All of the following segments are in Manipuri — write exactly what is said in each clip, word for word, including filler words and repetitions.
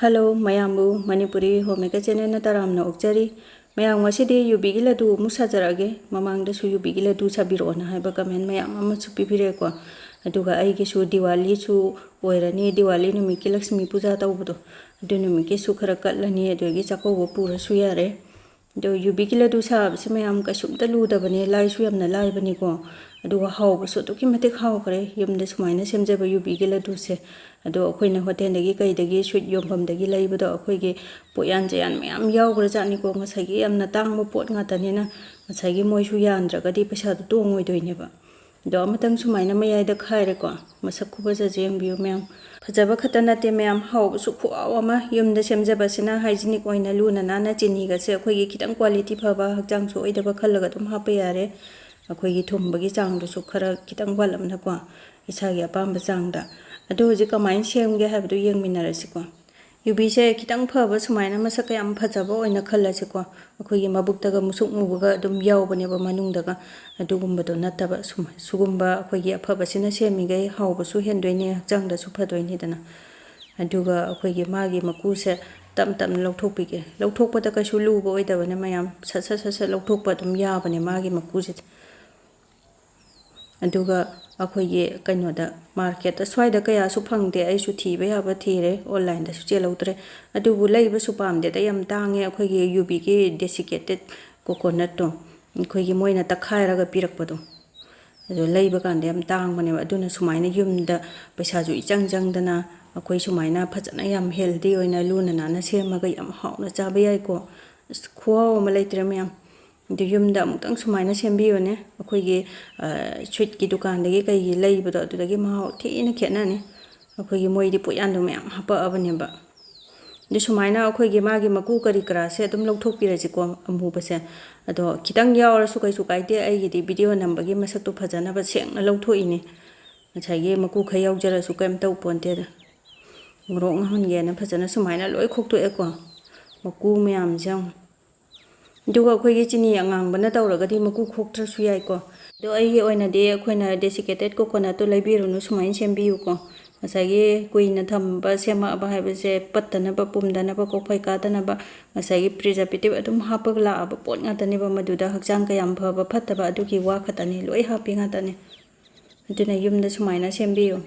ꯍꯜꯂꯣ ꯃꯌꯥꯝꯕꯨ, ꯃꯅꯤꯄꯨꯔꯤ ꯍꯣꯝ ꯃꯦꯀꯔ ꯆꯦꯅꯦꯜꯅ ꯇꯔꯥꯝꯅ ꯑꯣꯛꯆꯔꯤ꯫ ꯃꯌꯥꯝ, ꯉꯁꯤꯗꯤ ꯌꯨꯕꯤꯒꯤ ꯂꯗꯨ ꯑꯃꯨꯛ ꯁꯥꯖꯔꯛꯑꯒꯦ꯫ ꯃꯃꯥꯡꯗꯁꯨ ꯌꯨꯕꯤꯒꯤ ꯂꯗꯨ ꯁꯥꯕꯤꯔꯛꯑꯣꯅ ꯍꯥꯏꯕ ꯀꯃꯦꯟ ꯃꯌꯥꯝ ꯑꯃꯁꯨ ꯄꯤꯕꯤꯔꯛꯑꯦꯀꯣ꯫ ꯑꯗꯨꯒ ꯑꯩꯒꯤꯁꯨ ꯗꯤꯋꯥꯂꯤꯁꯨ ꯑꯣꯏꯔꯅꯤ, ꯗꯤꯋꯥꯂꯤ ꯅꯨꯃꯤꯠꯀꯤ ꯂꯛꯁꯃꯤ ꯄꯨꯖꯥ ꯇꯧꯕꯗꯣ, ꯑꯗꯨ ꯅꯨꯃꯤꯠꯀꯤꯁꯨ ꯈꯔ ꯀꯠꯂꯅꯤ, ꯑꯗꯨꯗꯒꯤ ꯆꯥꯛꯀꯧꯕ ꯄꯨꯔꯁꯨ ꯌꯥꯔꯦ꯫ ꯑꯗꯣ ꯌꯨꯕꯤꯒꯤ ꯂꯗꯨ ꯁꯥꯕꯁꯦ ꯃꯌꯥꯝ ꯀꯩꯁꯨꯝꯇ ꯂꯨꯗꯕꯅꯦ, ꯂꯥꯏꯁꯨ ꯌꯥꯝꯅ ꯂꯥꯏꯕꯅꯤꯀꯣ꯫ ꯑꯗꯨꯒ ꯍꯥꯎꯕꯁꯨ ꯑꯗꯨꯛꯀꯤ ꯃꯇꯤꯛ ꯍꯥꯎꯈ꯭ꯔꯦ ꯌꯨꯝꯗ ꯁꯨꯃꯥꯏꯅ ꯁꯦꯝꯖꯕ ꯌꯨꯕꯤꯒꯤ ꯂꯗꯨꯁꯦ꯫ ꯑꯗꯣ ꯑꯩꯈꯣꯏꯅ ꯍꯣꯇꯦꯜꯗꯒꯤ ꯀꯩꯗꯒꯤ ꯁ꯭ꯋꯤꯠ ꯌꯣꯟꯐꯝꯗꯒꯤ ꯂꯩꯕꯗꯣ ꯑꯩꯈꯣꯏꯒꯤ ꯄꯣꯠꯌꯥꯟ ꯆꯌꯥꯟ ꯃꯌꯥꯝ ꯌꯥꯎꯈ꯭ꯔꯖꯥꯠꯅꯤꯀꯣ꯫ ꯉꯁꯥꯏꯒꯤ ꯌꯥꯝꯅ ꯇꯥꯡꯕ ꯄꯣꯠ ꯉꯥꯛꯇꯅꯤꯅ ꯉꯁꯥꯏꯒꯤ ꯃꯣꯏꯁꯨ ꯌꯥꯟꯗ꯭ꯔꯒꯗꯤ ꯄꯩꯁꯥꯗꯣ ꯇꯣꯡꯉꯣꯏꯗꯣꯏꯅꯦꯕ꯫ ꯑꯗꯣ ꯑꯃꯇꯪ ꯁꯨꯃꯥꯏꯅ ꯃꯌꯥꯏꯗ ꯈꯥꯏꯔꯦꯀꯣ꯫ ꯃꯁꯛ ꯈꯨꯐꯖꯁꯦ ꯌꯦꯡꯕꯤꯌꯨ ꯃꯌꯥꯝ꯫ ꯐꯖꯕ ꯈꯛꯇ ꯅꯠꯇꯦ ꯃꯌꯥꯝ, ꯍꯥꯎꯕꯁꯨ ꯈꯨꯍꯥꯎ ꯑꯃ꯫ ꯌꯨꯝꯗ ꯁꯦꯝꯖꯕꯁꯤꯅ ꯍꯥꯏꯖꯤꯅꯤꯛ ꯑꯣꯏꯅ ꯂꯨꯅ ꯅꯥꯟꯅ, ꯆꯤꯅꯤꯒꯁꯦ ꯑꯩꯈꯣꯏꯒꯤ ꯈꯤꯇꯪ ꯀ꯭ꯋꯥꯂꯤꯇꯤ ꯐꯕ, ꯍꯛꯆꯥꯡ ꯁꯣꯛꯑꯣꯏꯗꯕ ꯈꯜꯂꯒ ꯑꯗꯨꯝ ꯍꯥꯞꯄ ꯌꯥꯔꯦ꯫ ꯑꯩꯈꯣꯏꯒꯤ ꯊꯨꯝꯕꯒꯤ ꯆꯥꯡꯗꯨꯁꯨ ꯈꯔ ꯈꯤꯇꯪ ꯋꯥꯠꯂꯞꯅꯀꯣ, ꯏꯁꯥꯒꯤ ꯑꯄꯥꯝꯕ ꯆꯥꯡꯗ꯫ ꯑꯗꯣ ꯍꯧꯖꯤꯛ ꯀꯃꯥꯏꯅ ꯁꯦꯝꯒꯦ ꯍꯥꯏꯕꯗꯨ ꯌꯦꯡꯃꯤꯟꯅꯔꯁꯤꯀꯣ꯫ ꯌꯨꯕꯤꯁꯦ ꯈꯤꯇꯪ ꯐꯕ ꯁꯨꯃꯥꯏꯅ ꯃꯁꯛ ꯌꯥꯝ ꯐꯖꯕ ꯑꯣꯏꯅ ꯈꯜꯂꯁꯤꯀꯣ꯫ ꯑꯩꯈꯣꯏꯒꯤ ꯃꯕꯨꯛꯇꯒ ꯃꯨꯁꯨꯛ ꯃꯨꯕꯒ ꯑꯗꯨꯝ ꯌꯥꯎꯕꯅꯦꯕ ꯃꯅꯨꯡꯗꯒ, ꯑꯗꯨꯒꯨꯝꯕꯗꯣ ꯅꯠꯇꯕ ꯁꯨꯝ-, ꯁꯤꯒꯨꯝꯕ ꯑꯩꯈꯣꯏꯒꯤ ꯑꯐꯕꯁꯤꯅ ꯁꯦꯝꯃꯤꯈꯩ ꯍꯥꯎꯕꯁꯨ ꯍꯦꯟꯗꯣꯏꯅꯦ, ꯍꯛꯆꯥꯡꯗꯁꯨ ꯐꯗꯣꯏꯅꯤꯗꯅ꯫ ꯑꯗꯨꯒ ꯑꯩꯈꯣꯏꯒꯤ ꯃꯥꯒꯤ ꯃꯀꯨꯁꯦ ꯇꯞ ꯇꯞꯅ ꯂꯧꯊꯣꯛꯄꯤꯒꯦ꯫ ꯂꯧꯊꯣꯛꯄꯗ ꯀꯩꯁꯨ ꯂꯨꯕ ꯑꯣꯏꯗꯕꯅꯦ ꯃꯌꯥꯝ, ꯁꯠ ꯁꯠ ꯁꯠ ꯁꯠ ꯂꯧꯊꯣꯛꯄ ꯑꯗꯨꯝ ꯌꯥꯕꯅꯦ ꯃꯥꯒꯤ ꯃꯀꯨꯁꯦ꯫ ꯑꯗꯨꯒ ꯑꯩꯈꯣꯏꯒꯤ ꯀꯩꯅꯣꯗ, ꯃꯥꯔꯀꯦꯠꯇ ꯁ꯭ꯋꯥꯏꯗ ꯀꯌꯥꯁꯨ ꯐꯪꯗꯦ, ꯑꯩꯁꯨ ꯊꯤꯕ ꯌꯥꯕ ꯊꯤꯔꯦ, ꯑꯣꯟꯂꯥꯏꯟꯗꯁꯨ ꯆꯦꯜꯍꯧꯗ꯭ꯔꯦ꯫ ꯑꯗꯨꯕꯨ ꯂꯩꯕꯁꯨ ꯄꯥꯝꯗꯦꯗ, ꯌꯥꯝ ꯇꯥꯡꯉꯦ꯫ ꯑꯩꯈꯣꯏꯒꯤ ꯌꯨꯕꯤꯒꯤ desiccated coconutꯇꯣ, ꯑꯩꯈꯣꯏꯒꯤ ꯃꯣꯏꯅ ꯇꯛꯈꯥꯏꯔꯒ ꯄꯤꯔꯛꯄꯗꯣ, ꯑꯗꯣ ꯂꯩꯕ ꯀꯥꯟꯗ ꯌꯥꯝ ꯇꯥꯡꯕꯅꯦꯕ꯫ ꯑꯗꯨꯅ ꯁꯨꯃꯥꯏꯅ ꯌꯨꯝꯗ ꯄꯩꯁꯥꯁꯨ ꯏꯆꯪ ꯆꯪꯗꯅ ꯑꯩꯈꯣꯏ ꯁꯨꯃꯥꯏꯅ ꯐꯖꯅ ꯌꯥꯝ healthy ꯑꯣꯏꯅ ꯂꯨꯅ ꯅꯥꯟꯅ ꯁꯦꯝꯃꯒ ꯌꯥꯝ ꯍꯥꯎꯅ ꯆꯥꯕ ꯌꯥꯏꯀꯣ꯫ ꯑꯁ, ꯈꯨꯍꯥꯎ ꯑꯃ ꯂꯩꯇ꯭ꯔꯦ ꯃꯌꯥꯝ꯫ ꯑꯗꯨ ꯌꯨꯝꯗ ꯑꯃꯨꯛꯇꯪ ꯁꯨꯃꯥꯏꯅ ꯁꯦꯝꯕꯤꯌꯨꯅꯦ꯫ ꯑꯩꯈꯣꯏꯒꯤ, ꯑ, sweetꯀꯤ ꯗꯨꯀꯥꯟꯗꯒꯤ ꯀꯩꯒꯤ ꯂꯩꯕꯗꯣ, ꯑꯗꯨꯗꯒꯤ ꯃꯍꯥꯎ ꯊꯤꯅ ꯈꯦꯠꯅꯅꯤ꯫ ꯑꯩꯈꯣꯏꯒꯤ ꯃꯣꯏꯗꯤ ꯄꯣꯠꯌꯥꯟꯗꯣ ꯃꯌꯥꯝ ꯍꯥꯄꯛꯑꯕꯅꯦꯕ꯫ ꯑꯗꯨ ꯁꯨꯃꯥꯏꯅ ꯑꯩꯈꯣꯏꯒꯤ ꯃꯥꯒꯤ ꯃꯀꯨ ꯀꯔꯤ ꯀꯔꯥꯁꯦ ꯑꯗꯨꯝ ꯂꯧꯊꯣꯛꯄꯤꯔꯁꯤꯀꯣ, ꯑꯃꯨꯕꯁꯦ꯫ ꯑꯗꯣ ꯈꯤꯇꯪ ꯌꯥꯎꯔꯁꯨ ꯀꯩꯁꯨ ꯀꯥꯏꯗꯦ, ꯑꯩꯒꯤꯗꯤ video ꯅꯝꯕꯒꯤ ꯃꯁꯛꯇꯣ ꯐꯖꯅꯕ ꯁꯦꯡꯅ ꯂꯧꯊꯣꯛꯏꯅꯦ꯫ ꯉꯁꯥꯏꯒꯤ ꯃꯀꯨ ꯈꯔ ꯌꯥꯎꯖꯔꯁꯨ ꯀꯩꯝ ꯇꯧ ꯄꯣꯟꯇꯦꯗ꯫ ꯃꯣꯔꯣꯛ ꯉꯥꯎꯍꯟꯒꯦꯅ ꯐꯖꯅ ꯁꯨꯃꯥꯏꯅ ꯂꯣꯏ ꯈꯣꯛꯇꯣꯛꯑꯦꯀꯣ, ꯃꯀꯨ ꯃꯌꯥꯝꯁꯦ ꯌꯦꯡꯉꯣ꯫ ꯑꯗꯨꯒ ꯑꯩꯈꯣꯏꯒꯤ ꯆꯤꯅꯤ ꯑꯉꯥꯡꯕꯅ ꯇꯧꯔꯒꯗꯤ ꯃꯀꯨ ꯈꯣꯛꯇ꯭ꯔꯁꯨ ꯌꯥꯏꯀꯣ꯫ ꯑꯗꯣ ꯑꯩꯒꯤ ꯑꯣꯏꯅꯗꯤ ꯑꯩꯈꯣꯏꯅ desiccated coconutꯇꯣ ꯂꯩꯕꯤꯔꯨꯅꯨ, ꯁꯨꯃꯥꯏꯅ ꯁꯦꯝꯕꯤꯌꯨꯀꯣ꯫ ꯉꯁꯥꯏꯒꯤ ꯀꯨꯏꯅ ꯊꯝꯕ, ꯁꯦꯝꯃꯛꯑꯕ ꯍꯥꯏꯕꯁꯦ ꯄꯠꯇꯅꯕ, ꯄꯨꯝꯗꯅꯕ, ꯀꯣꯛꯐꯩ ꯀꯥꯗꯅꯕ, ꯉꯁꯥꯏꯒꯤ preservative ꯑꯗꯨꯝ ꯍꯥꯞꯄꯒ ꯂꯥꯛꯑꯕ ꯄꯣꯠ ꯉꯥꯛꯇꯅꯦꯕ꯫ ꯃꯗꯨꯗ ꯍꯛꯆꯥꯡ ꯀꯌꯥꯝ ꯐꯕ ꯐꯠꯇꯕ ꯑꯗꯨꯒꯤ ꯋꯥ ꯈꯛꯇꯅꯤ, ꯂꯣꯏ ꯍꯥꯞꯄꯤ ꯉꯥꯛꯇꯅꯤ꯫ ꯑꯗꯨꯅ ꯌꯨꯝꯗ ꯁꯨꯃꯥꯏꯅ ꯁꯦꯝꯕꯤꯌꯨ꯫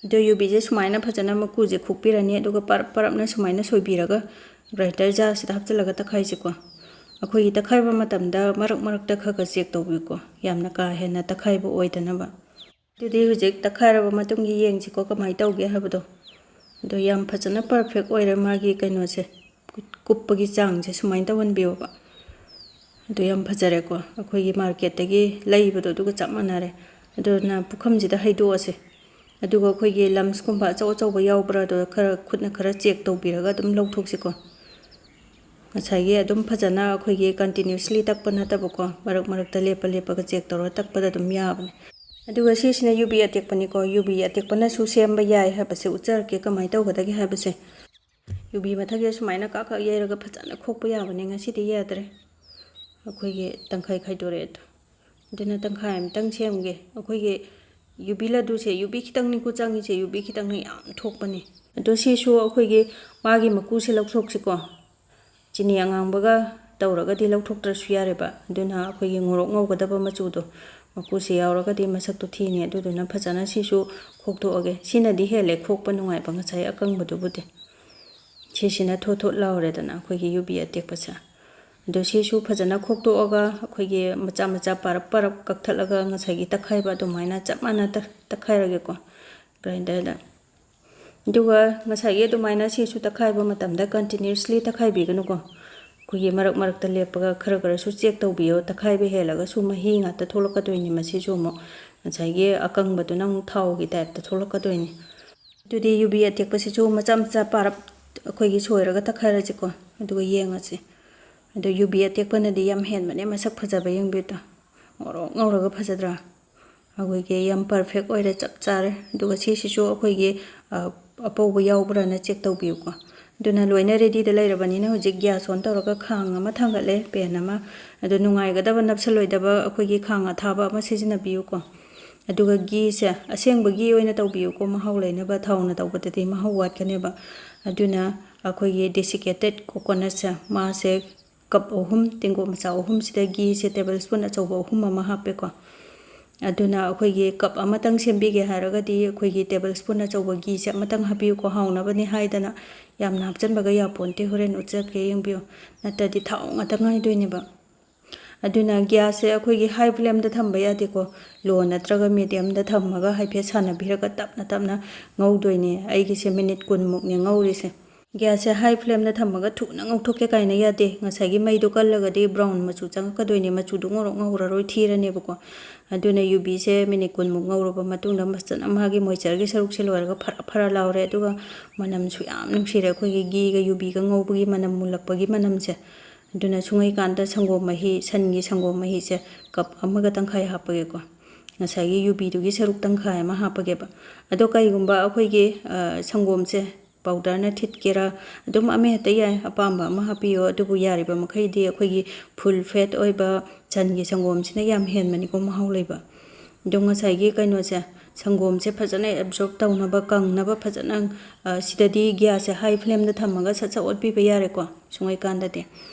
ꯑꯗꯣ ꯌꯨꯕꯤꯁꯦ ꯁꯨꯃꯥꯏꯅ ꯐꯖꯅ ꯃꯀꯨꯁꯦ ꯈꯣꯛꯄꯤꯔꯅꯤ, ꯑꯗꯨꯒ ꯄꯔꯞ ꯄꯔꯞꯅ ꯁꯨꯃꯥꯏꯅ ꯁꯣꯏꯕꯤꯔꯒ grinder jarꯁꯤꯗ ꯍꯥꯞꯆꯤꯜꯂꯒ ꯇꯛꯈꯥꯏꯁꯤꯀꯣ꯫ ꯑꯩꯈꯣꯏꯒꯤ ꯇꯛꯈꯥꯏꯕ ꯃꯇꯝꯗ ꯃꯔꯛ ꯃꯔꯛꯇ ꯈꯔ ꯈꯔ check ꯇꯧꯕꯤꯌꯨꯀꯣ, ꯌꯥꯝꯅ ꯀꯥ ꯍꯦꯟꯅ ꯇꯛꯈꯥꯏꯕ ꯑꯣꯏꯗꯅꯕ꯫ ꯑꯗꯨꯗꯤ ꯍꯧꯖꯤꯛ ꯇꯛꯈꯥꯏꯔꯕ ꯃꯇꯨꯡꯒꯤ ꯌꯦꯡꯁꯤꯀꯣ ꯀꯃꯥꯏꯅ ꯇꯧꯒꯦ ꯍꯥꯏꯕꯗꯣ꯫ ꯑꯗꯣ ꯌꯥꯝ ꯐꯖꯅ perfect ꯑꯣꯏꯔꯦ ꯃꯥꯒꯤ ꯀꯩꯅꯣꯁꯦ, ꯀꯨꯞꯄꯒꯤ ꯆꯥꯡꯁꯦ ꯁꯨꯃꯥꯏꯅ ꯇꯧꯍꯟꯕꯤꯌꯣꯕ꯫ ꯑꯗꯨ ꯌꯥꯝ ꯐꯖꯔꯦꯀꯣ꯫ ꯑꯩꯈꯣꯏꯒꯤ marketꯇꯒꯤ ꯂꯩꯕꯗꯣ ꯑꯗꯨꯒ ꯆꯞ ꯃꯥꯟꯅꯔꯦ꯫ ꯑꯗꯨꯅ ꯄꯨꯈꯝꯁꯤꯗ ꯍꯩꯗꯣꯛꯑꯁꯦ꯫ ꯑꯗꯨꯒ ꯑꯩꯈꯣꯏꯒꯤ lumpsꯀꯨꯝꯕ ꯑꯆꯧ ꯑꯆꯧꯕ ꯌꯥꯎꯕ꯭ꯔꯥ ꯑꯗꯣ ꯈꯔ ꯈꯨꯠꯅ ꯈꯔ check ꯇꯧꯕꯤꯔꯒ ꯑꯗꯨꯝ ꯂꯧꯊꯣꯛꯁꯤꯀꯣ꯫ ꯉꯁꯥꯏꯒꯤ ꯑꯗꯨꯝ ꯐꯖꯅ ꯑꯩꯈꯣꯏꯒꯤ continuously ꯇꯛꯄ ꯅꯠꯇꯕꯀꯣ, ꯃꯔꯛ ꯃꯔꯛꯇ ꯂꯦꯞꯄ ꯂꯦꯞꯄꯒ check ꯇꯧꯔꯒ ꯇꯛꯄꯗ ꯑꯗꯨꯝ ꯌꯥꯕꯅꯦ꯫ ꯑꯗꯨꯒ ꯁꯤꯁꯤꯅ ꯌꯨꯕꯤ ꯑꯇꯦꯛꯄꯅꯤꯀꯣ꯫ ꯌꯨꯕꯤ ꯑꯇꯦꯛꯄꯅꯁꯨ ꯁꯦꯝꯕ ꯌꯥꯏ ꯍꯥꯏꯕꯁꯦ ꯎꯠꯆꯔꯛꯀꯦ, ꯀꯃꯥꯏꯅ ꯇꯧꯒꯗꯒꯦ ꯍꯥꯏꯕꯁꯦ꯫ ꯌꯨꯕꯤ ꯃꯊꯛꯁꯤꯗ ꯁꯨꯃꯥꯏꯅ ꯀꯥꯛ ꯀꯥꯛ ꯌꯩꯔꯒ ꯐꯖꯅ ꯈꯣꯛꯄ ꯌꯥꯕꯅꯦ꯫ ꯉꯁꯤꯗꯤ ꯌꯥꯗ꯭ꯔꯦ, ꯑꯩꯈꯣꯏꯒꯤ ꯇꯪꯈꯥꯏ ꯈꯥꯏꯗꯣꯔꯛꯑꯦ ꯑꯗꯣ꯫ ꯑꯗꯨꯅ ꯇꯪꯈꯥꯏ ꯑꯃꯇꯪ ꯁꯦꯝꯒꯦ꯫ ꯑꯩꯈꯣꯏꯒꯤ ꯌꯨꯕꯤ ꯂꯗꯨꯁꯦ ꯌꯨꯕꯤ ꯈꯤꯇꯪꯅꯤꯀꯣ ꯆꯪꯉꯤꯁꯦ, ꯌꯨꯕꯤ ꯈꯤꯇꯪꯅ ꯌꯥꯝ ꯊꯣꯛꯄꯅꯦ꯫ ꯑꯗꯣ ꯁꯤꯁꯨ ꯑꯩꯈꯣꯏꯒꯤ ꯃꯥꯒꯤ ꯃꯀꯨꯁꯦ ꯂꯧꯊꯣꯛꯁꯤꯀꯣ꯫ ꯆꯤꯅꯤ ꯑꯉꯥꯡꯕꯒ ꯇꯧꯔꯒꯗꯤ ꯂꯧꯊꯣꯛꯇ꯭ꯔꯁꯨ ꯌꯥꯔꯦꯕ꯫ ꯑꯗꯨꯅ ꯑꯩꯈꯣꯏꯒꯤ ꯉꯧꯔꯣꯛ ꯉꯧꯒꯗꯕ ꯃꯆꯨꯗꯣ, ꯃꯀꯨꯁꯦ ꯌꯥꯎꯔꯒꯗꯤ ꯃꯁꯛꯇꯣ ꯊꯤꯅꯤ꯫ ꯑꯗꯨꯗꯨꯅ ꯐꯖꯅ ꯁꯤꯁꯨ ꯈꯣꯛꯇꯣꯛꯑꯒꯦ꯫ ꯁꯤꯅꯗꯤ ꯍꯦꯜꯂꯦ ꯈꯣꯛꯄ ꯅꯨꯡꯉꯥꯏꯕ ꯉꯁꯥꯏ ꯑꯀꯪꯕꯗꯨꯕꯨꯗꯤ꯫ ꯁꯤꯁꯤꯅ ꯊꯣꯠ ꯊꯣꯠ ꯂꯥꯎꯔꯦꯗꯅ ꯑꯩꯈꯣꯏꯒꯤ ꯌꯨꯕꯤ ꯑꯇꯦꯛꯄꯁꯦ꯫ ꯑꯗꯣ ꯁꯤꯁꯨ ꯐꯖꯅ ꯈꯣꯛꯇꯣꯛꯑꯒ ꯑꯩꯈꯣꯏꯒꯤ ꯃꯆꯥ ꯃꯆꯥ ꯄꯔꯞ ꯄꯔꯞ ꯀꯛꯊꯠꯂꯒ ꯉꯁꯥꯏꯒꯤ ꯇꯛꯈꯥꯏꯕ ꯑꯗꯨꯃꯥꯏꯅ ꯆꯞ ꯃꯥꯟꯅ ꯇꯛ-, ꯇꯛꯈꯥꯏꯔꯒꯦꯀꯣ, grinderꯗ꯫ ꯑꯗꯨꯒ ꯉꯁꯥꯏꯒꯤ ꯑꯗꯨꯃꯥꯏꯅ ꯁꯤꯁꯨ ꯇꯛꯈꯥꯏꯕ ꯃꯇꯝꯗ continuously ꯇꯛꯈꯥꯏꯕꯤꯒꯅꯨꯀꯣ꯫ ꯑꯩꯈꯣꯏꯒꯤ ꯃꯔꯛ ꯃꯔꯛꯇ ꯂꯦꯞꯄꯒ ꯈꯔ ꯈꯔꯁꯨ check ꯇꯧꯕꯤꯌꯣ꯫ ꯇꯛꯈꯥꯏꯕ ꯍꯦꯜꯂꯒꯁꯨ ꯃꯍꯤ ꯉꯥꯛꯇ ꯊꯣꯛꯂꯛꯀꯗꯣꯏꯅꯤ ꯃꯁꯤꯁꯨ ꯑꯃꯨꯛ꯫ ꯉꯁꯥꯏꯒꯤ ꯑꯀꯪꯕꯗꯨꯅ ꯑꯃꯨꯛ ꯊꯥꯎꯒꯤ typeꯇ ꯊꯣꯛꯂꯛꯀꯗꯣꯏꯅꯤ꯫ ꯑꯗꯨꯗꯤ ꯌꯨꯕꯤ ꯑꯇꯦꯛꯄꯁꯤꯁꯨ ꯃꯆꯥ ꯃꯆꯥ ꯄꯥꯔꯞ ꯑꯩꯈꯣꯏꯒꯤ ꯁꯣꯏꯔꯒ ꯇꯛꯈꯥꯏꯔꯁꯤꯀꯣ, ꯑꯗꯨꯒ ꯌꯦꯡꯉꯁꯤ꯫ ꯑꯗꯣ ꯌꯨꯕꯤ ꯑꯇꯦꯛꯄꯅꯗꯤ ꯌꯥꯝ ꯍꯦꯟꯕꯅꯦ ꯃꯁꯛ ꯐꯖꯕ, ꯌꯦꯡꯕꯤꯌꯨ꯫ ꯉꯧꯔꯣꯛ ꯉꯧꯔꯒ ꯐꯖꯗ꯭ꯔꯥ? ꯑꯩꯈꯣꯏꯒꯤ ꯌꯥꯝ perfect ꯑꯣꯏꯔꯦ, ꯆꯞ ꯆꯥꯔꯦ꯫ ꯑꯗꯨꯒ ꯁꯤꯁꯤꯁꯨ ꯑꯩꯈꯣꯏꯒꯤ, ꯑ, ꯑꯄꯧꯕ ꯌꯥꯎꯕ꯭ꯔꯥꯅ check ꯇꯧꯕꯤꯌꯨꯀꯣ꯫ ꯑꯗꯨꯅ ꯂꯣꯏꯅ readyꯗ ꯂꯩꯔꯕꯅꯤꯅ ꯍꯧꯖꯤꯛ gas on ꯇꯧꯔꯒ ꯈꯥꯡ ꯑꯃ ꯊꯥꯡꯒꯠꯂꯦ, pan ꯑꯃ꯫ ꯑꯗꯣ ꯅꯨꯡꯉꯥꯏꯒꯗꯕ, ꯅꯞꯁꯜꯂꯣꯏꯗꯕ ꯑꯩꯈꯣꯏꯒꯤ ꯈꯥꯡ ꯑꯊꯥꯕ ꯑꯃ ꯁꯤꯖꯤꯟꯅꯕꯤꯌꯨꯀꯣ꯫ ꯑꯗꯨꯒ ꯘꯤꯁꯦ ꯑꯁꯦꯡꯕ ꯘꯤ ꯑꯣꯏꯅ ꯇꯧꯕꯤꯌꯨꯀꯣ, ꯃꯍꯥꯎ ꯂꯩꯅꯕ꯫ ꯊꯥꯎꯅ ꯇꯧꯕꯗꯗꯤ ꯃꯍꯥꯎ ꯋꯥꯠꯀꯅꯦꯕ꯫ ꯑꯗꯨꯅ ꯑꯩꯈꯣꯏꯒꯤ desiccated coconutꯁꯦ, ꯃꯥꯁꯦ cup ꯑꯍꯨꯝ, ꯇꯦꯡꯀꯣꯠ ꯃꯆꯥ ꯑꯍꯨꯝꯁꯤꯗ ꯘꯤꯁꯦ table spoon ꯑꯆꯧꯕ ꯑꯍꯨꯝ ꯑꯃ ꯍꯥꯞꯄꯦꯀꯣ꯫ ꯑꯗꯨꯅ ꯑꯩꯈꯣꯏꯒꯤ cup ꯑꯃꯇꯪ ꯁꯦꯝꯕꯤꯒꯦ ꯍꯥꯏꯔꯒꯗꯤ ꯑꯩꯈꯣꯏꯒꯤ table spoon ꯑꯆꯧꯕ ꯘꯤꯁꯦ ꯑꯃꯇꯪ ꯍꯥꯞꯄꯤꯌꯨꯀꯣ, ꯍꯥꯎꯅꯕꯅꯤ ꯍꯥꯏꯗꯅ꯫ ꯌꯥꯝꯅ ꯍꯥꯞꯆꯤꯟꯕꯒ ꯌꯥꯄꯣꯟꯇꯦ, ꯍꯣꯔꯦꯟ ꯎꯠꯆꯔꯛꯀꯦ, ꯌꯦꯡꯕꯤꯌꯨ, ꯅꯠꯇ꯭ꯔꯗꯤ ꯊꯥꯎ ꯉꯥꯛꯇ ꯉꯥꯏꯗꯣꯏꯅꯦꯕ꯫ ꯑꯗꯨꯅ gasꯁꯦ ꯑꯩꯈꯣꯏꯒꯤ high flameꯗ ꯊꯝꯕ ꯌꯥꯗꯦꯀꯣ, low ꯅꯠꯇ꯭ꯔꯒ mediumꯗ ꯊꯝꯃꯒ ꯍꯥꯏꯐꯦꯠ ꯁꯥꯟꯅꯕꯤꯔꯒ ꯇꯞꯅ ꯇꯞꯅ ꯉꯧꯗꯣꯏꯅꯦ꯫ ꯑꯩꯒꯤꯁꯦ minute ꯀꯨꯟꯃꯨꯛꯅꯦ ꯉꯧꯔꯤꯁꯦ꯫ Gasꯁꯦ high flameꯗ ꯊꯝꯃꯒ ꯊꯨꯅ ꯉꯧꯊꯣꯛꯀꯦ ꯀꯥꯏꯅ ꯌꯥꯗꯦ꯫ ꯉꯁꯥꯏꯒꯤ ꯃꯩꯗꯣ ꯀꯜꯂꯒꯗꯤ brown ꯃꯆꯨ ꯆꯪꯉꯛꯀꯗꯣꯏꯅꯦ, ꯃꯆꯨꯗꯣ ꯉꯧꯔꯣꯛ ꯉꯧꯔꯔꯣꯏ, ꯊꯤꯔꯅꯦꯕꯀꯣ꯫ ꯑꯗꯨꯅ ꯌꯨꯕꯤꯁꯦ minute ꯀꯨꯟꯃꯨꯛ ꯉꯧꯔꯕ ꯃꯇꯨꯡꯗ ꯐꯖꯅ ꯃꯥꯒꯤ moistureꯒꯤ ꯁꯔꯨꯛꯁꯦ ꯂꯣꯏꯔꯒ ꯐꯔ ꯐꯔ ꯂꯥꯎꯔꯦ, ꯑꯗꯨꯒ ꯃꯅꯝꯁꯨ ꯌꯥꯝ ꯅꯨꯡꯁꯤꯔꯦ, ꯑꯩꯈꯣꯏꯒꯤ ꯘꯤꯒ ꯌꯨꯕꯤꯒ ꯉꯧꯕꯒꯤ ꯃꯅꯝ ꯃꯨꯜꯂꯛꯄꯒꯤ ꯃꯅꯝꯁꯦ꯫ ꯑꯗꯨꯅ ꯁꯨꯡꯉꯩꯀꯥꯟꯗ ꯁꯪꯒꯣꯝ ꯃꯍꯤ, ꯁꯟꯒꯤ ꯁꯪꯒꯣꯝ ꯃꯍꯤꯁꯦ cup ꯑꯃꯒ ꯇꯪꯈꯥꯏ ꯍꯥꯞꯄꯒꯦꯀꯣ꯫ ꯉꯁꯥꯏꯒꯤ ꯌꯨꯕꯤꯗꯨꯒꯤ ꯁꯔꯨꯛ ꯇꯪꯈꯥꯏ ꯑꯃ ꯍꯥꯞꯄꯒꯦꯕ꯫ ꯑꯗꯣ ꯀꯩꯒꯨꯝꯕ ꯑꯩꯈꯣꯏꯒꯤ, ꯑ, ꯁꯪꯒꯣꯝꯁꯦ powderꯅ ꯊꯤꯠꯀꯦꯔꯥ, ꯑꯗꯨꯝ ꯑꯃ ꯍꯦꯛꯇ ꯌꯥꯏ, ꯑꯄꯥꯝꯕ ꯑꯃ ꯍꯥꯞꯄꯤꯌꯣ꯫ ꯑꯗꯨꯕꯨ ꯌꯥꯔꯤꯕ ꯃꯈꯩꯗꯤ ꯑꯩꯈꯣꯏꯒꯤ full fat ꯑꯣꯏꯕ ꯁꯟꯒꯤ ꯁꯪꯒꯣꯝꯁꯤꯅ ꯌꯥꯝ ꯍꯦꯟꯕꯅꯤꯀꯣ ꯃꯍꯥꯎ ꯂꯩꯕ꯫ ꯑꯗꯣ ꯉꯁꯥꯏꯒꯤ ꯀꯩꯅꯣꯁꯦ, ꯁꯪꯒꯣꯝꯁꯦ ꯐꯖꯅ absorb ꯇꯧꯅꯕ, ꯀꯪꯅꯕ ꯐꯖꯅ, ꯑ, ꯁꯤꯗꯗꯤ gasꯁꯦ high flameꯗ ꯊꯝꯃꯒ ꯁꯠ ꯁꯠ ꯑꯣꯠꯄꯤꯕ ꯌꯥꯔꯦꯀꯣ, ꯁꯨꯡꯉꯩꯀꯥꯟꯗꯗꯤ꯫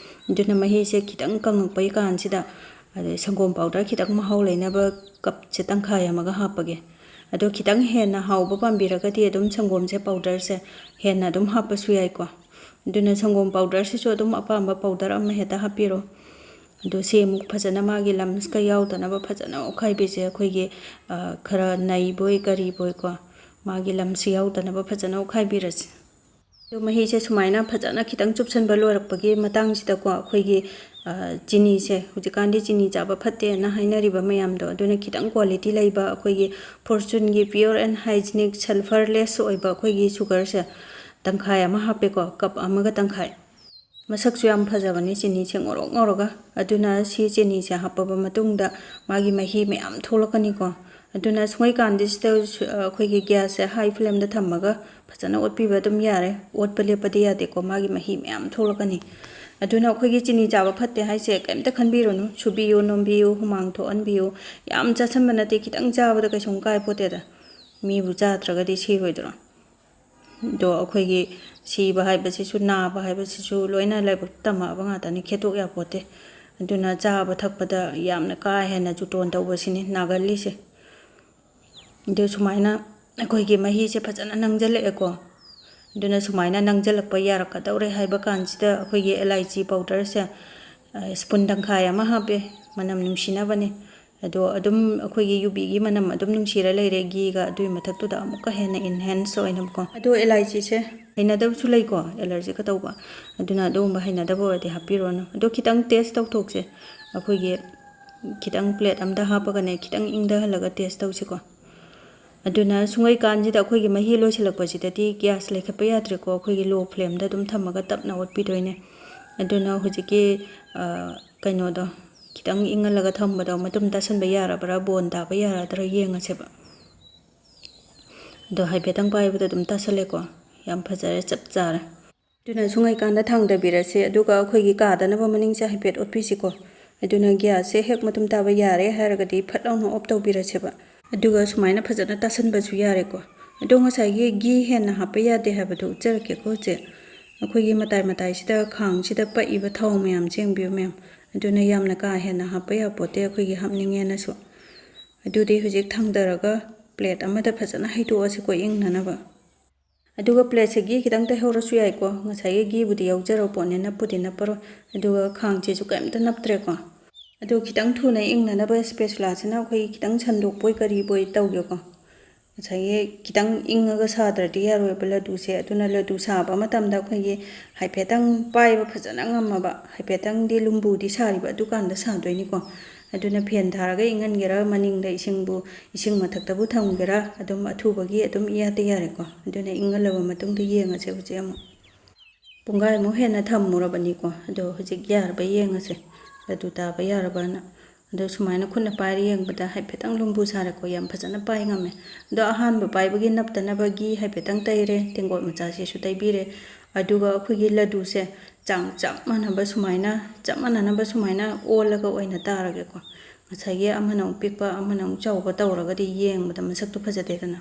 ꯑꯗꯨꯅ ꯃꯍꯤꯁꯦ ꯈꯤꯇꯪ ꯀꯪꯉꯛꯄꯒꯤ ꯀꯥꯟꯁꯤꯗ, ꯑꯗꯩ ꯁꯪꯒꯣꯝ powder ꯈꯤꯇꯪ ꯃꯍꯥꯎ ꯂꯩꯅꯕ cupꯁꯦ ꯇꯪꯈꯥꯏ ꯑꯃꯒ ꯍꯥꯞꯄꯒꯦ꯫ ꯑꯗꯣ ꯈꯤꯇꯪ ꯍꯦꯟꯅ ꯍꯥꯎꯕ ꯄꯥꯝꯕꯤꯔꯒꯗꯤ ꯑꯗꯨꯝ ꯁꯪꯒꯣꯝꯁꯦ powderꯁꯦ ꯍꯦꯟꯅ ꯑꯗꯨꯝ ꯍꯥꯞꯄꯁꯨ ꯌꯥꯏꯀꯣ꯫ ꯑꯗꯨꯅ ꯁꯪꯒꯣꯝ powderꯁꯤꯁꯨ ꯑꯗꯨꯝ ꯑꯄꯥꯝꯕ powder ꯑꯃ ꯍꯦꯛꯇ ꯍꯥꯞꯄꯤꯔꯣ꯫ ꯑꯗꯣ ꯁꯤ ꯑꯃꯨꯛ ꯐꯖꯅ ꯃꯥꯒꯤ lumpsꯀ ꯌꯥꯎꯗꯅꯕ ꯐꯖꯅ ꯑꯣꯠꯈꯥꯏꯕꯤꯁꯦ꯫ ꯑꯩꯈꯣꯏꯒꯤ, ꯑ, ꯈꯔ ꯅꯩꯕꯣꯏ ꯀꯔꯤꯕꯣꯏꯀꯣ, ꯃꯥꯒꯤ lumpsꯁꯤ ꯌꯥꯎꯗꯅꯕ ꯐꯖꯅ ꯑꯣꯠꯈꯥꯏꯕꯤꯔꯁꯤ꯫ ꯑꯗꯣ ꯃꯍꯤꯁꯦ ꯁꯨꯃꯥꯏꯅ ꯐꯖꯅ ꯈꯤꯇꯪ ꯆꯨꯞꯁꯟꯕ ꯂꯣꯏꯔꯛꯄꯒꯤ ꯃꯇꯥꯡꯁꯤꯗꯀꯣ, ꯑꯩꯈꯣꯏꯒꯤ, ꯑ, ꯆꯤꯅꯤꯁꯦ, ꯍꯧꯖꯤꯛꯀꯥꯟꯗꯤ ꯆꯤꯅꯤ ꯆꯥꯕ ꯐꯠꯇꯦꯅ ꯍꯥꯏꯅꯔꯤꯕ ꯃꯌꯥꯝꯗꯣ, ꯑꯗꯨꯅ ꯈꯤꯇꯪ quality ꯂꯩꯕ ꯑꯩꯈꯣꯏꯒꯤ Fortuneꯒꯤ pure and hygienic sulphurless ꯑꯣꯏꯕ ꯑꯩꯈꯣꯏꯒꯤ sugarꯁꯦ ꯇꯪꯈꯥꯏ ꯑꯃ ꯍꯥꯞꯄꯦꯀꯣ, cup ꯑꯃꯒ ꯇꯪꯈꯥꯏ꯫ ꯃꯁꯛꯁꯨ ꯌꯥꯝ ꯐꯖꯕꯅꯤ ꯆꯤꯅꯤꯁꯦ ꯉꯧꯔꯣꯛ ꯉꯧꯔꯒ꯫ ꯑꯗꯨꯅ ꯁꯤ ꯆꯤꯅꯤꯁꯦ ꯍꯥꯞꯄꯕ ꯃꯇꯨꯡꯗ ꯃꯥꯒꯤ ꯃꯍꯤ ꯃꯌꯥꯝ ꯊꯣꯛꯂꯛꯀꯅꯤꯀꯣ꯫ ꯑꯗꯨꯅ ꯁꯨꯡꯉꯩꯀꯥꯟꯗꯁꯤꯗ, ꯑ, ꯑꯩꯈꯣꯏꯒꯤ gasꯁꯦ high flameꯗ ꯊꯝꯃꯒ ꯐꯖꯅ ꯑꯣꯠꯄꯤꯕ ꯑꯗꯨꯝ ꯌꯥꯔꯦ꯫ ꯑꯣꯠꯄ ꯂꯦꯞꯄꯗꯤ ꯌꯥꯗꯦꯀꯣ, ꯃꯥꯒꯤ ꯃꯍꯤ ꯃꯌꯥꯝ ꯊꯣꯛꯂꯛꯀꯅꯤ꯫ ꯑꯗꯨꯅ ꯑꯩꯈꯣꯏꯒꯤ ꯆꯤꯅꯤ ꯆꯥꯕ ꯐꯠꯇꯦ ꯍꯥꯏꯁꯦ ꯀꯩꯝꯇ ꯈꯟꯕꯤꯔꯨꯅꯨ꯫ ꯁꯨꯕꯤꯌꯨ, ꯅꯣꯝꯕꯤꯌꯨ, ꯍꯨꯃꯥꯡ ꯊꯣꯛꯍꯟꯕꯤꯌꯨ꯫ ꯌꯥꯝ ꯆꯥꯁꯟꯕ ꯅꯠꯇꯦ, ꯈꯤꯇꯪ ꯆꯥꯕꯗ ꯀꯩꯁꯨꯝ ꯀꯥꯏ ꯄꯣꯠꯇꯦꯗ꯫ ꯃꯤꯕꯨ ꯆꯥꯗ꯭ꯔꯒꯗꯤ ꯁꯤꯔꯣꯏꯗ꯭ꯔꯣ? ꯑꯗꯣ ꯑꯩꯈꯣꯏꯒꯤ ꯁꯤꯕ ꯍꯥꯏꯕꯁꯤꯁꯨ, ꯅꯥꯕ ꯍꯥꯏꯕꯁꯤꯁꯨ ꯂꯣꯏꯅ ꯂꯥꯏꯕꯛ ꯇꯝꯃꯛꯑꯕ ꯉꯥꯛꯇꯅꯤ, ꯈꯦꯠꯇꯣꯛ ꯌꯥꯄꯣꯠꯇꯦ꯫ ꯑꯗꯨꯅ ꯆꯥꯕ ꯊꯛꯄꯗ ꯌꯥꯝꯅ ꯀꯥ ꯍꯦꯟꯅ ꯖꯨꯇꯣꯟ ꯇꯧꯕꯁꯤꯅꯤ ꯅꯥꯒꯜꯂꯤꯁꯦ꯫ ꯑꯗꯨ ꯁꯨꯃꯥꯏꯅ ꯑꯩꯈꯣꯏꯒꯤ ꯃꯍꯤꯁꯦ ꯐꯖꯅ ꯅꯪꯁꯤꯜꯂꯛꯑꯦꯀꯣ꯫ ꯑꯗꯨꯅ ꯁꯨꯃꯥꯏꯅ ꯅꯪꯁꯤꯜꯂꯛꯄ ꯌꯥꯔꯛꯀꯗꯧꯔꯦ ꯍꯥꯏꯕ ꯀꯥꯟꯁꯤꯗ ꯑꯩꯈꯣꯏꯒꯤ ꯑꯦꯂꯥꯏꯆꯤ ꯄꯥꯎꯗꯔꯁꯦ, ꯑ, ꯁ꯭ꯄꯨꯟ ꯇꯪꯈꯥꯏ ꯑꯃ ꯍꯥꯞꯄꯦ, ꯃꯅꯝ ꯅꯨꯡꯁꯤꯅꯕꯅꯦ꯫ ꯑꯗꯣ ꯑꯗꯨꯝ ꯑꯩꯈꯣꯏꯒꯤ ꯌꯨꯕꯤꯒꯤ ꯃꯅꯝ ꯑꯗꯨꯝ ꯅꯨꯡꯁꯤꯔ ꯂꯩꯔꯦ ꯘꯤꯒ, ꯑꯗꯨꯒꯤ ꯃꯊꯛꯇꯨꯗ ꯑꯃꯨꯛꯀ ꯍꯦꯟꯅ ꯏꯟꯍꯦꯟꯁ ꯑꯣꯏꯅꯕꯀꯣ꯫ ꯑꯗꯣ ꯑꯦꯂꯥꯏꯆꯤꯁꯦ ꯍꯩꯅꯗꯕꯁꯨ ꯂꯩꯀꯣ, ꯑꯦꯂꯔꯖꯤꯒ ꯇꯧꯕ꯫ ꯑꯗꯨꯅ ꯑꯗꯨꯒꯨꯝꯕ ꯍꯩꯅꯗꯕ ꯑꯣꯏꯔꯗꯤ ꯍꯥꯞꯄꯤꯔꯨꯔꯅꯨ꯫ ꯑꯗꯣ ꯈꯤꯇꯪ ꯇꯦꯁ ꯇꯧꯊꯣꯛꯁꯦ꯫ ꯑꯩꯈꯣꯏꯒꯤ ꯈꯤꯇꯪ ꯄ꯭ꯂꯦꯠ ꯑꯝꯗ ꯍꯥꯞꯄꯒꯅꯦ, ꯈꯤꯇꯪ ꯏꯪꯊꯍꯜꯂꯒ ꯇꯦꯁ ꯇꯧꯁꯤꯀꯣ꯫ ꯑꯗꯨꯅ ꯁꯨꯡꯉꯩꯀꯥꯟꯁꯤꯗ ꯑꯩꯈꯣꯏꯒꯤ ꯃꯍꯤ ꯂꯣꯏꯁꯤꯜꯂꯛꯄꯁꯤꯗꯗꯤ ꯒ꯭ꯌꯥꯁ ꯂꯩꯈꯠꯄ ꯌꯥꯗ꯭ꯔꯦꯀꯣ꯫ ꯑꯩꯈꯣꯏꯒꯤ ꯂꯣ ꯐ꯭ꯂꯦꯝꯗ ꯑꯗꯨꯝ ꯊꯝꯃꯒ ꯇꯞꯅ ꯑꯣꯠꯄꯤꯗꯣꯏꯅꯦ꯫ ꯑꯗꯨꯅ ꯍꯧꯖꯤꯛꯀꯤ, ꯑ, ꯀꯩꯅꯣꯗꯣ, ꯈꯤꯇꯪ ꯏꯪꯍꯜꯂꯒ ꯊꯝꯕꯗꯣ ꯃꯇꯨꯝ ꯇꯥꯁꯟꯕ ꯌꯥꯔꯕ꯭ꯔꯥ, ꯕꯣꯟ ꯇꯥꯕ ꯌꯥꯔꯗ꯭ꯔꯥ ꯌꯦꯡꯉꯁꯦꯕ꯫ ꯑꯗꯣ ꯍꯥꯏꯐꯦꯠꯇꯪ ꯄꯥꯏꯕꯗ ꯑꯗꯨꯝ ꯇꯥꯁꯜꯂꯦꯀꯣ꯫ ꯌꯥꯝ ꯐꯖꯔꯦ, ꯆꯞ ꯆꯥꯔꯦ꯫ ꯑꯗꯨꯅ ꯁꯨꯡꯉꯩꯀꯥꯟꯗ ꯊꯥꯡꯗꯕꯤꯔꯁꯦ, ꯑꯗꯨꯒ ꯑꯩꯈꯣꯏꯒꯤ ꯀꯥꯗꯅꯕ ꯃꯅꯤꯡꯁꯦ ꯍꯥꯏꯐꯦꯠ ꯑꯣꯠꯄꯤꯁꯤꯀꯣ꯫ ꯑꯗꯨꯅ ꯒ꯭ꯌꯥꯁꯁꯦ ꯍꯦꯛ ꯃꯇꯨꯝ ꯇꯥꯕ ꯌꯥꯔꯦ ꯍꯥꯏꯔꯒꯗꯤ ꯐꯠ ꯂꯥꯎꯅ ꯑꯣꯐ ꯇꯧꯕꯤꯔꯁꯦꯕ꯫ ꯑꯗꯨꯒ ꯁꯨꯃꯥꯏꯅ ꯐꯖꯅ ꯇꯥꯁꯟꯕꯁꯨ ꯌꯥꯔꯦꯀꯣ꯫ ꯑꯗꯣ ꯉꯁꯥꯏꯒꯤ ꯘꯤ ꯍꯦꯟꯅ ꯍꯥꯞꯄ ꯌꯥꯗꯦ ꯍꯥꯏꯕꯗꯣ ꯎꯠꯆꯔꯛꯀꯦꯀꯣ ꯍꯧꯖꯤꯛ꯫ ꯑꯩꯈꯣꯏꯒꯤ ꯃꯇꯥꯏ ꯃꯇꯥꯏꯁꯤꯗ ꯈꯥꯡꯁꯤꯗ ꯄꯛꯏꯕ ꯊꯥꯎ ꯃꯌꯥꯝꯁꯦ ꯌꯦꯡꯕꯤꯌꯨ ꯃꯌꯥꯝ꯫ ꯑꯗꯨꯅ ꯌꯥꯝꯅ ꯀꯥ ꯍꯦꯟꯅ ꯍꯥꯞꯄ ꯌꯥꯄꯣꯠꯇꯦ ꯑꯩꯈꯣꯏꯒꯤ ꯍꯥꯞꯅꯤꯡꯉꯦꯅꯁꯨ꯫ ꯑꯗꯨꯗꯤ ꯍꯧꯖꯤꯛ ꯊꯥꯡꯗꯔꯒ ꯄ꯭ꯂꯦꯠ ꯑꯃꯗ ꯐꯖꯅ ꯍꯩꯗꯣꯛꯑꯁꯤꯀꯣ ꯏꯪꯅꯅꯕ꯫ ꯑꯗꯨꯒ ꯄ꯭ꯂꯦꯠꯁꯤꯒꯤ ꯈꯤꯇꯪ ꯇꯩꯍꯧꯔꯁꯨ ꯌꯥꯏꯀꯣ꯫ ꯉꯁꯥꯏꯒꯤ ꯘꯤꯕꯨꯗꯤ ꯌꯥꯎꯖꯔꯕ ꯄꯣꯠꯅꯦ, ꯅꯞꯄꯨꯗꯤ ꯅꯞꯄꯔꯣꯏ꯫ ꯑꯗꯨꯒ ꯈꯥꯡꯁꯤꯁꯨ ꯀꯩꯝꯇ ꯅꯞꯇ꯭ꯔꯦꯀꯣ꯫ ꯑꯗꯨ ꯈꯤꯇꯪ ꯊꯨꯅ ꯏꯪꯅꯅꯕ ꯏꯁꯄꯦꯁꯨꯂꯥꯁꯤꯅ ꯑꯩꯈꯣꯏꯒꯤ ꯈꯤꯇꯪ ꯁꯟꯗꯣꯛꯄꯣꯏ ꯀꯔꯤꯕꯣꯏ ꯇꯧꯒꯦꯀꯣ꯫ ꯉꯁꯥꯏꯒꯤ ꯈꯤꯇꯪ ꯏꯪꯉꯒ ꯁꯥꯗ꯭ꯔꯗꯤ ꯌꯥꯔꯣꯏꯕ ꯂꯗꯨꯁꯦ꯫ ꯑꯗꯨꯅ ꯂꯗꯨ ꯁꯥꯕ ꯃꯇꯝꯗ ꯑꯩꯈꯣꯏꯒꯤ ꯍꯥꯏꯐꯦꯠꯇꯪ ꯄꯥꯏꯕ ꯐꯖꯅ ꯉꯝꯃꯕ, ꯍꯥꯏꯐꯦꯠꯇꯪꯗꯤ ꯂꯨꯝꯕꯨꯗꯤ ꯁꯥꯔꯤꯕ, ꯑꯗꯨꯀꯥꯟꯗ ꯁꯥꯗꯣꯏꯅꯤꯀꯣ꯫ ꯑꯗꯨꯅ ꯐꯦꯟ ꯊꯥꯔꯒ ꯏꯪꯍꯟꯒꯦꯔꯥ, ꯃꯅꯤꯡꯗ ꯏꯁꯤꯡꯕꯨ, ꯏꯁꯤꯡ ꯃꯊꯛꯇꯕꯨ ꯊꯝꯒꯦꯔꯥ, ꯑꯗꯨꯝ ꯑꯊꯨꯕꯒꯤ ꯑꯗꯨꯝ ꯏꯌꯥꯗ ꯌꯥꯔꯦꯀꯣ꯫ ꯑꯗꯨꯅ ꯏꯪꯍꯜꯂꯕ ꯃꯇꯨꯡꯗ ꯌꯦꯡꯉꯁꯦ ꯍꯧꯖꯤꯛ ꯑꯃꯨꯛ꯫ ꯄꯨꯡꯈꯥꯏꯃꯨꯛ ꯍꯦꯟꯅ ꯊꯝꯃꯨꯔꯕꯅꯤꯀꯣ꯫ ꯑꯗꯣ ꯍꯧꯖꯤꯛ ꯌꯥꯔꯕ ꯌꯦꯡꯉꯁꯦ, ꯂꯗꯨ ꯇꯥꯕ ꯌꯥꯔꯕꯅ꯫ ꯑꯗꯣ ꯁꯨꯃꯥꯏꯅ ꯈꯨꯠꯅ ꯄꯥꯏꯔ ꯌꯦꯡꯕꯗ ꯍꯥꯏꯐꯦꯠꯇꯪ ꯂꯨꯝꯕꯨ ꯁꯥꯔꯦꯀꯣ, ꯌꯥꯝ ꯐꯖꯅ ꯄꯥꯏ ꯉꯝꯃꯦ꯫ ꯑꯗꯣ ꯑꯍꯥꯟꯕ ꯄꯥꯏꯕꯒꯤ ꯅꯞꯇꯅꯕꯒꯤ ꯍꯥꯏꯐꯦꯠꯇꯪ ꯇꯩꯔꯦ, ꯇꯦꯡꯀꯣꯠ ꯃꯆꯥꯁꯤꯁꯨ ꯇꯩꯕꯤꯔꯦ꯫ ꯑꯗꯨꯒ ꯑꯩꯈꯣꯏꯒꯤ ꯂꯗꯨꯁꯦ ꯆꯥꯡ ꯆꯞ ꯃꯥꯟꯅꯕ ꯁꯨꯃꯥꯏꯅ, ꯆꯞ ꯃꯥꯟꯅꯅꯕ ꯁꯨꯃꯥꯏꯅ ꯑꯣꯜꯂꯒ ꯑꯣꯏꯅ ꯇꯥꯔꯒꯦꯀꯣ꯫ ꯉꯁꯥꯏꯒꯤ ꯑꯃꯅ ꯑꯃꯨꯛ ꯄꯤꯛꯄ, ꯑꯃꯅ ꯑꯃꯨꯛ ꯆꯥꯎꯕ ꯇꯧꯔꯒꯗꯤ ꯌꯦꯡꯕꯗ ꯃꯁꯛꯇꯣ ꯐꯖꯗꯦꯗꯅ꯫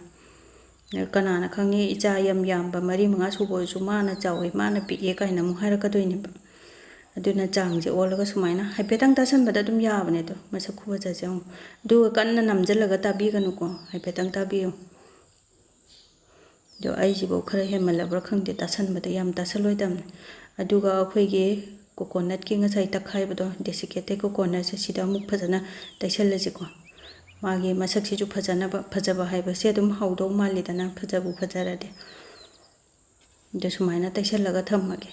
ꯀꯅꯥꯅ ꯈꯪꯅꯤ, ꯏꯆꯥ ꯌꯥꯝ ꯌꯥꯝꯕ ꯃꯔꯤ ꯃꯉꯥ ꯁꯨꯕ ꯑꯣꯏꯔꯁꯨ ꯃꯥꯅ ꯆꯥꯎꯋꯤ, ꯃꯥꯅ ꯄꯤꯛꯑꯦ ꯀꯥꯏꯅ ꯑꯃꯨꯛ ꯍꯥꯏꯔꯛꯀꯗꯣꯏꯅꯦꯕ꯫ ꯑꯗꯨꯅ ꯆꯥꯡꯁꯦ ꯑꯣꯜꯂꯒ ꯁꯨꯃꯥꯏꯅ ꯍꯥꯏꯐꯦꯠꯇꯪ ꯇꯥꯁꯟꯕꯗ ꯑꯗꯨꯝ ꯌꯥꯕꯅꯦ꯫ ꯑꯗꯣ ꯃꯁꯛ ꯈꯨꯐꯖꯁꯦ ꯌꯦꯡꯉꯣ꯫ ꯑꯗꯨꯒ ꯀꯟꯅ ꯅꯝꯁꯤꯜꯂꯒ ꯇꯥꯕꯤꯒꯅꯨꯀꯣ, ꯍꯥꯏꯐꯦꯠꯇꯪ ꯇꯥꯕꯤꯌꯨ꯫ ꯑꯗꯣ ꯑꯩꯁꯤꯐꯧ ꯈꯔ ꯍꯦꯟꯃꯜꯂꯕ꯭ꯔꯥ ꯈꯪꯗꯦ, ꯇꯥꯁꯟꯕꯗ ꯌꯥꯝ ꯇꯥꯁꯜꯂꯣꯏꯗꯕꯅꯦ꯫ ꯑꯗꯨꯒ ꯑꯩꯈꯣꯏꯒꯤ ꯀꯣꯀꯣꯅꯠꯀꯤ ꯉꯁꯥꯏ ꯇꯛꯈꯥꯏꯕꯗꯣ, desiccated coconutꯁꯦ ꯁꯤꯗ ꯑꯃꯨꯛ ꯐꯖꯅ ꯇꯩꯁꯜꯂꯁꯤꯀꯣ꯫ ꯃꯥꯒꯤ ꯃꯁꯛꯁꯤꯁꯨ ꯐꯖꯅꯕ, ꯐꯖꯕ ꯍꯥꯏꯕꯁꯦ ꯑꯗꯨꯝ ꯍꯧꯗꯧ ꯃꯥꯜꯂꯤꯗꯅ, ꯐꯖꯕꯨ ꯐꯖꯔꯗꯤ꯫ ꯑꯗꯣ ꯁꯨꯃꯥꯏꯅ ꯇꯩꯁꯜꯂꯒ ꯊꯝꯃꯒꯦ꯫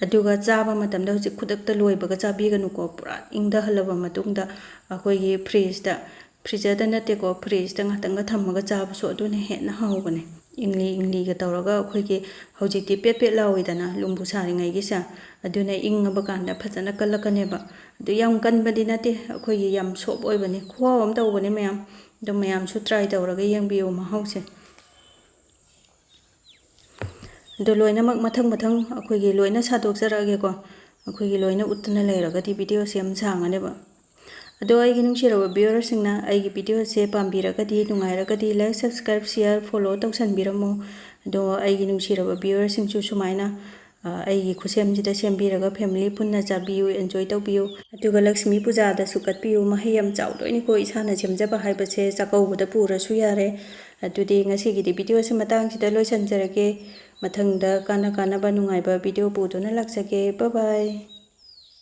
ꯑꯗꯨꯒ ꯆꯥꯕ ꯃꯇꯝꯗ ꯍꯧꯖꯤꯛ ꯈꯨꯗꯛꯇ ꯂꯣꯏꯕꯒ ꯆꯥꯕꯤꯒꯅꯨꯀꯣ, ꯄꯨꯔꯥ ꯏꯪꯊꯍꯜꯂꯕ ꯃꯇꯨꯡꯗ ꯑꯩꯈꯣꯏꯒꯤ fridgeꯇ, freezerꯗ ꯅꯠꯇꯦꯀꯣ, fridgeꯇ ꯉꯥꯛꯇꯪꯒ ꯊꯝꯃꯒ ꯆꯥꯕꯁꯨ ꯑꯗꯨꯅ ꯍꯦꯟꯅ ꯍꯥꯎꯕꯅꯦ꯫ ꯏꯪꯂꯤ ꯏꯪꯂꯤꯒ ꯇꯧꯔꯒ ꯑꯩꯈꯣꯏꯒꯤ ꯍꯧꯖꯤꯛꯇꯤ ꯄꯦꯠ ꯄꯦꯠ ꯂꯥꯎꯏꯗꯅ ꯂꯨꯝꯕꯨ ꯁꯥꯔꯤꯉꯩꯒꯤꯁꯦ, ꯑꯗꯨꯅ ꯏꯪꯉꯕ ꯀꯥꯟꯗ ꯐꯖꯅ ꯀꯜꯂꯛꯀꯅꯦꯕ꯫ ꯑꯗꯨ ꯌꯥꯝ ꯀꯟꯕꯗꯤ ꯅꯠꯇꯦ, ꯑꯩꯈꯣꯏꯒꯤ ꯌꯥꯝ soft ꯑꯣꯏꯕꯅꯦ, ꯈꯨꯍꯥꯎ ꯑꯃ ꯇꯧꯕꯅꯦ ꯃꯌꯥꯝ꯫ ꯑꯗꯣ ꯃꯌꯥꯝꯁꯨ try ꯇꯧꯔꯒ ꯌꯦꯡꯕꯤꯌꯨ ꯃꯍꯥꯎꯁꯦ꯫ ꯑꯗꯣ ꯂꯣꯏꯅꯃꯛ ꯃꯊꯪ ꯃꯊꯪ ꯑꯩꯈꯣꯏꯒꯤ ꯂꯣꯏꯅ ꯁꯥꯗꯣꯛꯆꯔꯛꯑꯒꯦꯀꯣ꯫ ꯑꯩꯈꯣꯏꯒꯤ ꯂꯣꯏꯅ ꯎꯠꯇꯅ ꯂꯩꯔꯒꯗꯤ videoꯁꯦ ꯌꯥꯝ ꯁꯥꯡꯉꯅꯦꯕ꯫ ꯑꯗꯣ ꯑꯩꯒꯤ ꯅꯨꯡꯁꯤꯔꯕ viewerꯁꯤꯡꯅ ꯑꯩꯒꯤ videoꯁꯦ ꯄꯥꯝꯕꯤꯔꯒꯗꯤ, ꯅꯨꯡꯉꯥꯏꯔꯒꯗꯤ like, subscribe, share, follow ꯇꯧꯁꯟꯕꯤꯔꯝꯃꯣ꯫ ꯑꯗꯣ ꯑꯩꯒꯤ ꯅꯨꯡꯁꯤꯔꯕ viewerꯁꯤꯡꯁꯨ ꯁꯨꯃꯥꯏꯅ, ꯑ, ꯑꯩꯒꯤ ꯈꯨꯠꯁꯦꯝꯁꯤꯗ ꯁꯦꯝꯕꯤꯔꯒ family ꯄꯨꯟꯅ ꯆꯥꯕꯤꯌꯨ, enjoy ꯇꯧꯕꯤꯌꯨ꯫ ꯑꯗꯨꯒ ꯂꯛꯁꯃꯤ ꯄꯨꯖꯥꯗꯁꯨ ꯀꯠꯄꯤꯌꯨ꯫ ꯃꯍꯩ ꯌꯥꯝ ꯆꯥꯎꯗꯣꯏꯅꯤꯀꯣ, ꯏꯁꯥꯅ ꯁꯦꯝꯖꯕ ꯍꯥꯏꯕꯁꯦ ꯆꯥꯛꯀꯧꯕꯗ ꯄꯨꯔꯁꯨ ꯌꯥꯔꯦ꯫ ꯑꯗꯨꯗꯤ ꯉꯁꯤꯒꯤꯗꯤ videoꯁꯤ ꯃꯇꯥꯡꯁꯤꯗ ꯂꯣꯏꯁꯤꯟꯖꯔꯒꯦ꯫ ꯃꯊꯪꯗ ꯀꯥꯟꯅ ꯀꯥꯟꯅꯕ ꯅꯨꯡꯉꯥꯏꯕ video ꯄꯨꯗꯨꯅ ꯂꯥꯛꯆꯒꯦ꯫ Bye bye꯫